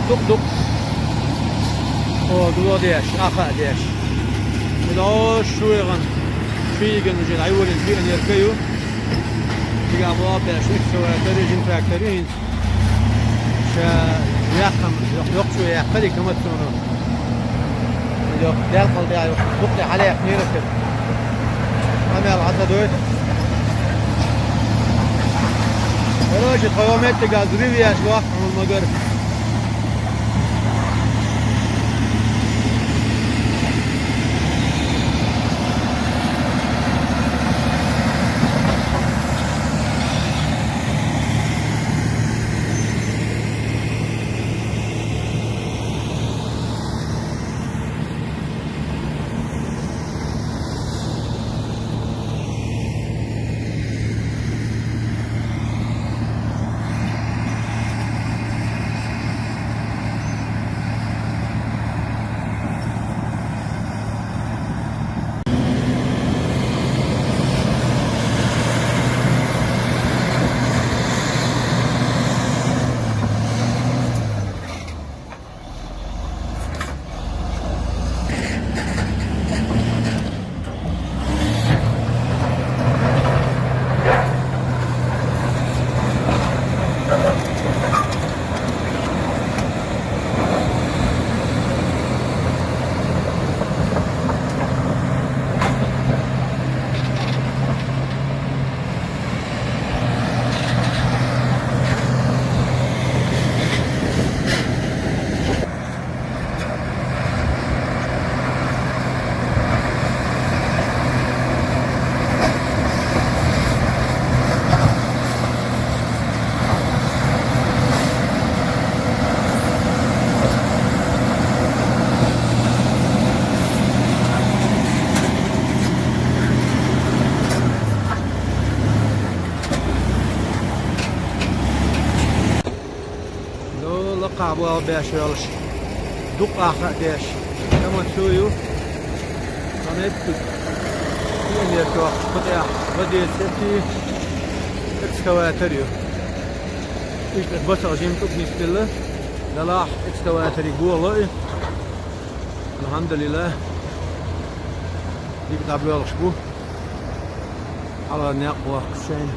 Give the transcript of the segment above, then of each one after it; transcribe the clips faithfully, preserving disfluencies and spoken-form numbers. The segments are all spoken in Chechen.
Дукха-дукха. О, дуло деш, аха деш. Дуло шуйган, шуйган уже, ай, вурин, шуйган яркаю. Дига бо беш, экскаватор, жин трактор, инс. Ша яхам, йох, йох, шу яхали, камат сону. Йох, дел кал дя, йох, дукха хали яхни ракет. Амел ата дует. Короче, твоё метте газри вяш, вах, он магар. Ну, лакха бо беш йолаш. Дукха аха деш. Таман сую. Таман этту. Пионер кох, бутя, бадесети. Экскаватор ю. Ишта басал жин тук нистелла. Далах экскаватори голой. Алхамдулилла. Дик даб йолаш бу. Ала някъ вах шайн.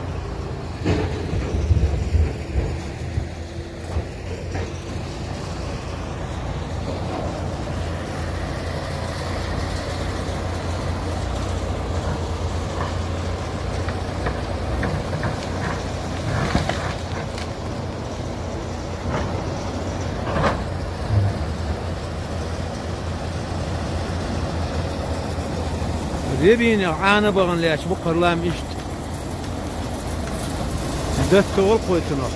Ребина, Ӏана багӀан лаьцача бу кхарлам иштта. Датта вал кхойтанах.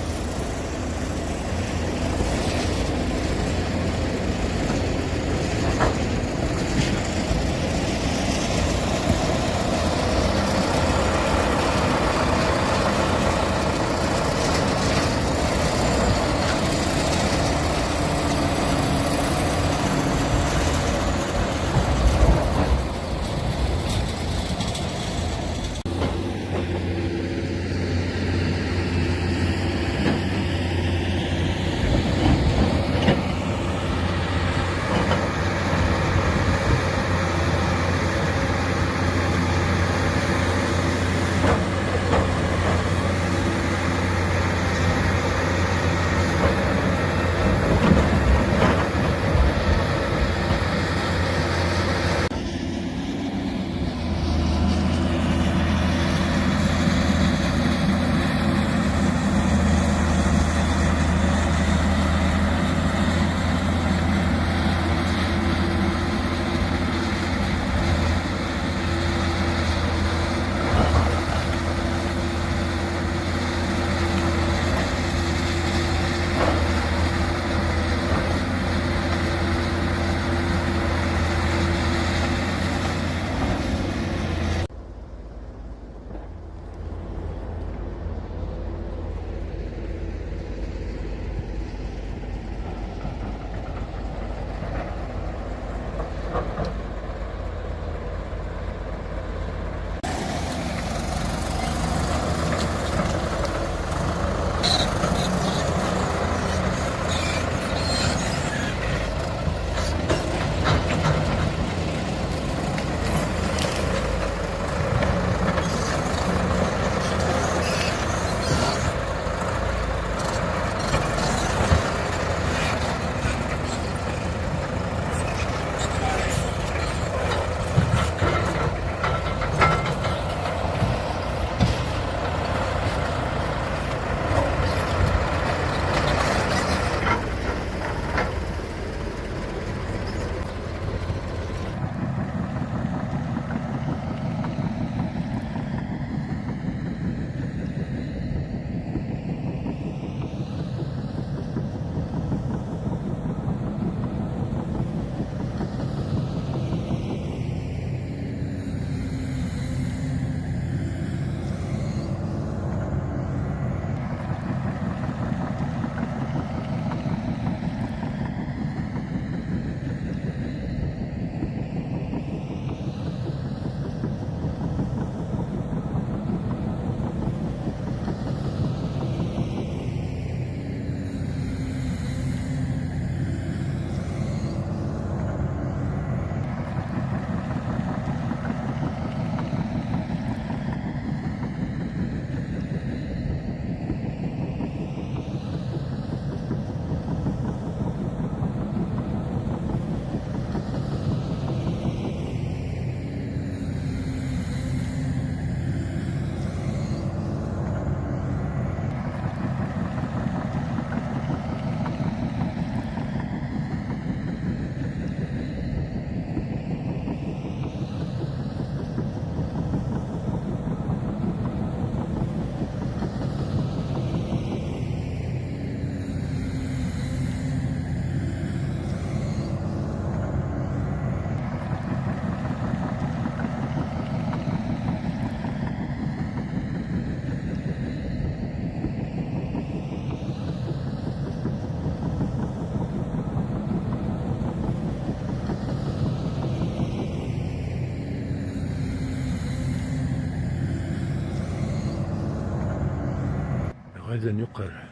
Иза юкъара.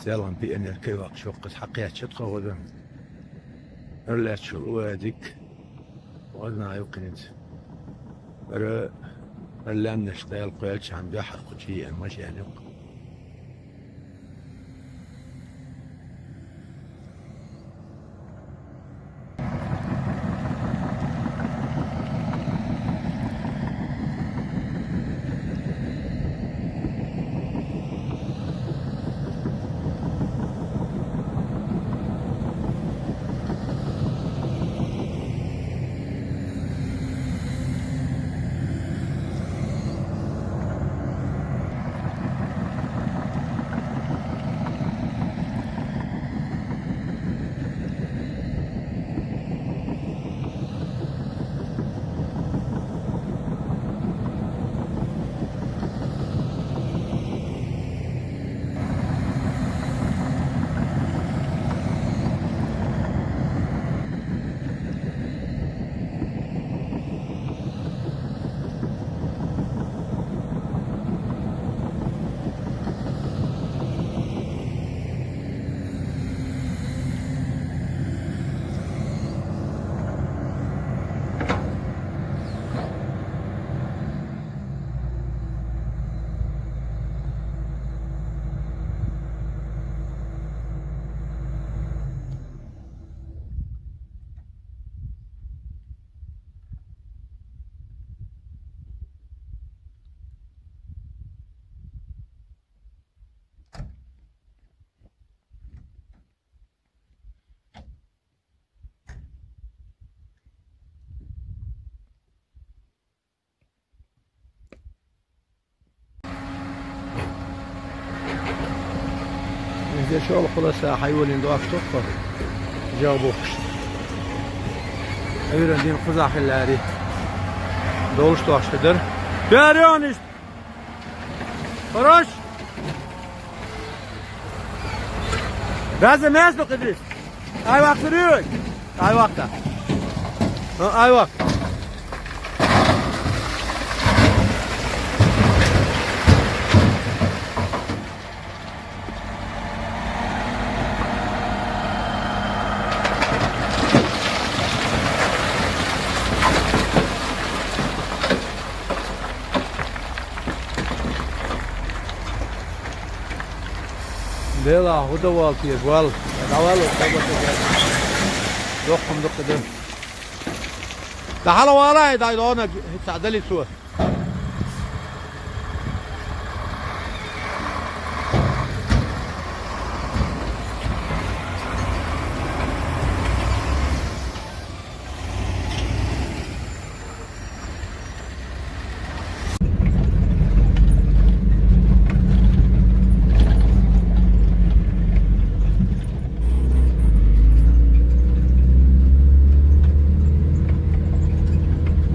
Селхан пианер кхы ваккха шоккхас хьакхаьчча тхо гӀозан. Ара лаьтташ йола вадик. ГӀозна юкъинца. Ара, ара лаьннаш дала кхоьлча хьан дуьхьа кху чу еана машен юкъ. Иза шолгӀа хуласа хьайолин доккха тоххар. ЖагӀа бухуш. Ӏуьйранна дина кхузахь хиллари. Долуш тохаш дар. Берёниш! Хорош! Раза мясо кхидрис! Айвакъ, Серёж! Айвакъ-та. Хьо, айвакъ. Дела, хӀун дан валла теша, валла. ДӀавалла, доккха ма дукха дан. ДӀахьалавала, дай дона, хӀинца дали цо.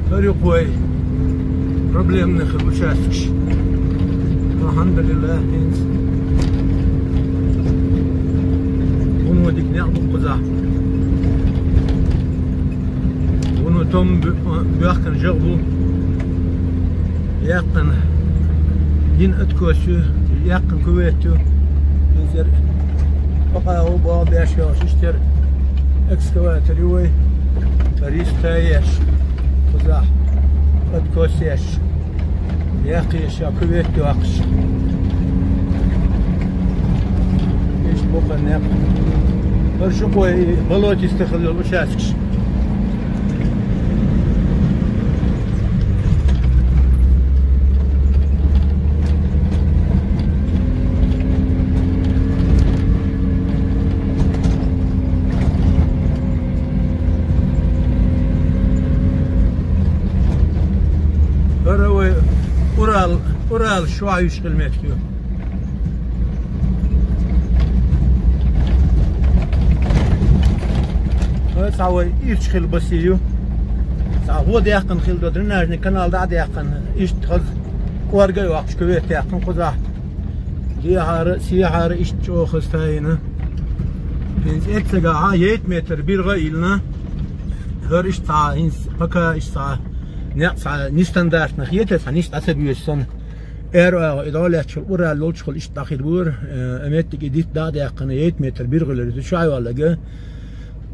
ХӀара юкъа вай проблемный хир участкаш. АлхьамдулиллахӀ, хӀинца. Вуно дика некъ бу кхузахь. Вуно том бу-, боьхкина жагӀа бу. Яьккхина йина откос ю, яьккхина кювет ю. Иза яра бакъахьа боху беш йолуш, иштта яра экскаватор ю вай, рис та еш, кхузахь откос еш. Яккхийша кювет йоккхуш. Иштта бу-кх некъ. ХӀара шу кхой болотистый хила йолу участкаш. ХӀара вай Урал, Урал шоьхьуьйш хила меттиг ю. ХӀара цхьа вай ирча хила баси ю. Цхьа гӀо даьккхина хила до, дренажный канал дӀа а даьккхина, иштта хаза кӀорга а йоккхуш, кювет яьккхина кхузахь. Дехьара, сехьара иштта чӀогӀа хаза тайна. ХӀинца эццагахьа ейт метр биргӀа а йиллина. ХӀара иштта цхьа, хӀинца пока иштта цхьа, некъ цхьа нестандартных йита, цхьа нисса дӀа ца боьсу санна. Эр агӀо, и дӀа лаьттачул ура лолчухула иштта дӀахир бура, э, а меттиг и дитт дӀа а даьккхина, ейт метр биргӀа лер ю, цу чу Ӏайваллага,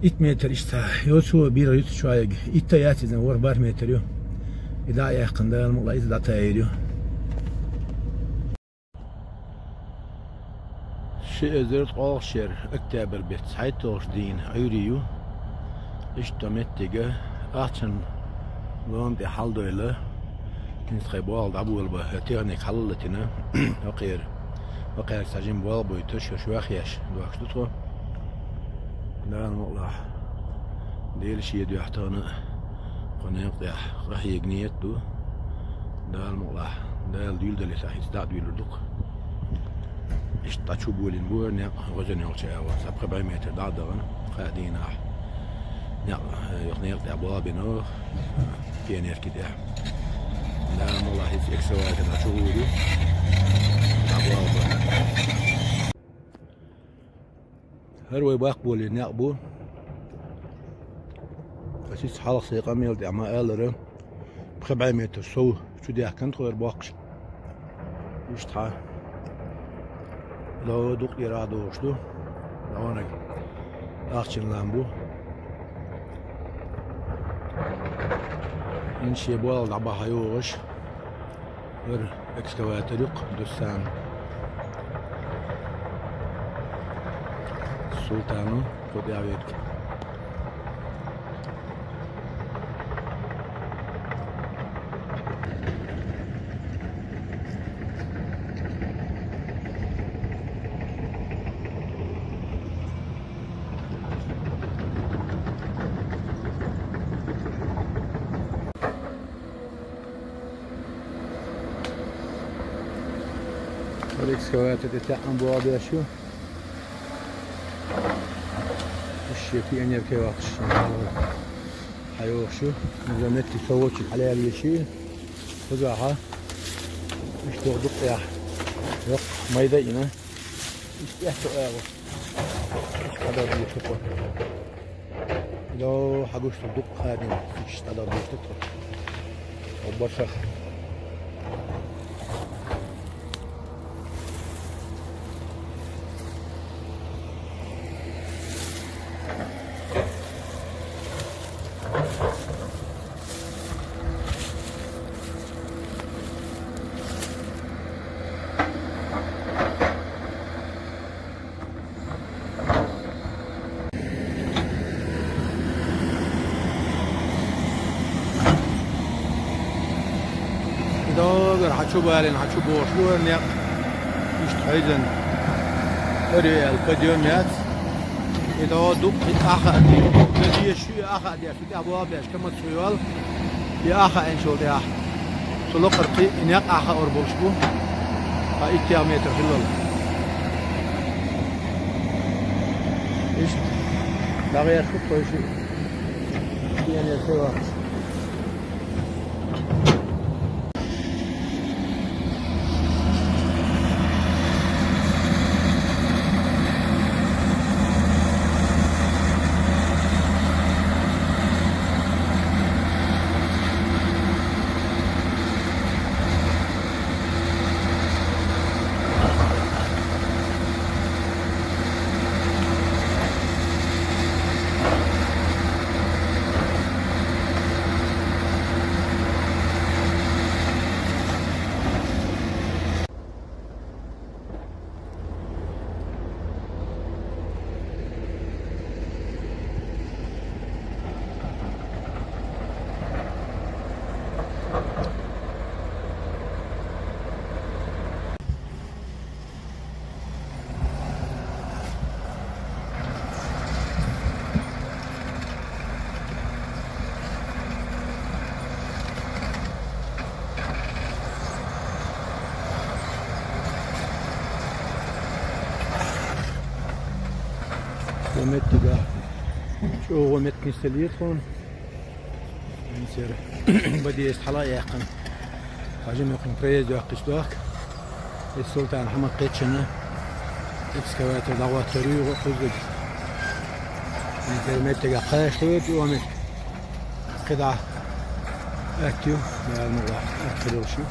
итт метр иштта, йоцу биргӀа ю цу чу Ӏайга. Итт а яц иза, ворхӀ бархӀ метр ю. И дӀа а яьккхина, Дала мукъалахь, иза дӀатаийр ю. Ши эзар ткъолгӀа шера октябрь бетта цхьайтталгӀачу дийнахь Ӏуьйре ю. Иштта меттига ахчан лома тӀе хьалдойла, хӀинца тхайн болх дӀаболабан, хӀара техника хьалалатийна, хӀокхера, хӀокхаьрга цхьа жима болх бойтуш, хӀара шоьхъеш дохкуш ду тхо. Дала мукъалахь, Дела шен дуьхьа тахана кху некъа тӀехь къахьега нийят ду. Дала мукъалахь, Дала дуьйладалийта, хӀинца дӀа а дуьйлур ду-кх. Иштта дӀа чу болийна бу хӀара некъ, гӀозен йолчу агӀор, цхьа пхи бӀе метр дӀа а дахана, кхаа дийнахь некъ, э, юха некъа тӀехь болх бина, пионерки тӀехь. Дала мукъалахь, хӀинца экскаватор дӀа чу гӀур ю, дӀа болх бан. ХӀара вай баккха болийна некъ бу. Ас иза хьалха сайн къамел тӀехь ма-аллара, пхи бӀе метр сов чу даьхкина тхо хӀара боккхуш. Иштта хьа. Ло дукха ира а догӀуш ду. Лонаг ахчан лам бу. Ин шен болх дӀабаха йогӀуш. ХӀара экскаватор ю-кх, Дуссана. Султана кху тӀехь вега. ХӀара экскаватор тӀе таьӀӀан болх беш ю. Иштта пионерки вахча хьайогӀуш ю. Иза метте со волчу хьалаялийша. Кхузахьа. Иштта дукха яхь. Йоккха майда йина. Иштта эхь со агӀо. Иштта хьадар дийша тхо. Йо, хьагуш тхо дукха хадийна. Иштта хьадар дийша тхо. Оббаршах. Догара хьан чу балийна, хьан чу бохуш бу хӀара некъ. Иштта хьийзан. ХӀара ю аьлла, подъем яц. И догӀа дукха и ахаа деш. Шу и ахаа деш, шу тӀехь болх беш, кама ца йол. И ахаа эн шул тӀехь. Цу лакхара кхин и некъ ахаар болуш бу. Ткъа иттех метр хиллал. Иштта. ДӀагӀерта тхо ши. Шен я се вахча. Кху меттига чӀогӀа меттиг нисделира тхуна. Мисер бадеста хьала а яьккхина. Хьажа муьлххачунна проезд йоккхуш дохку. Иза Султан Хьамад кхеччина экскаватор дӀагӀоттор югӀу кхуззиг. Мисер меттига кхаьчна ву тӀе омик. КхидӀа атта ю, Дала мукъалахь, атта хир йолуш ю.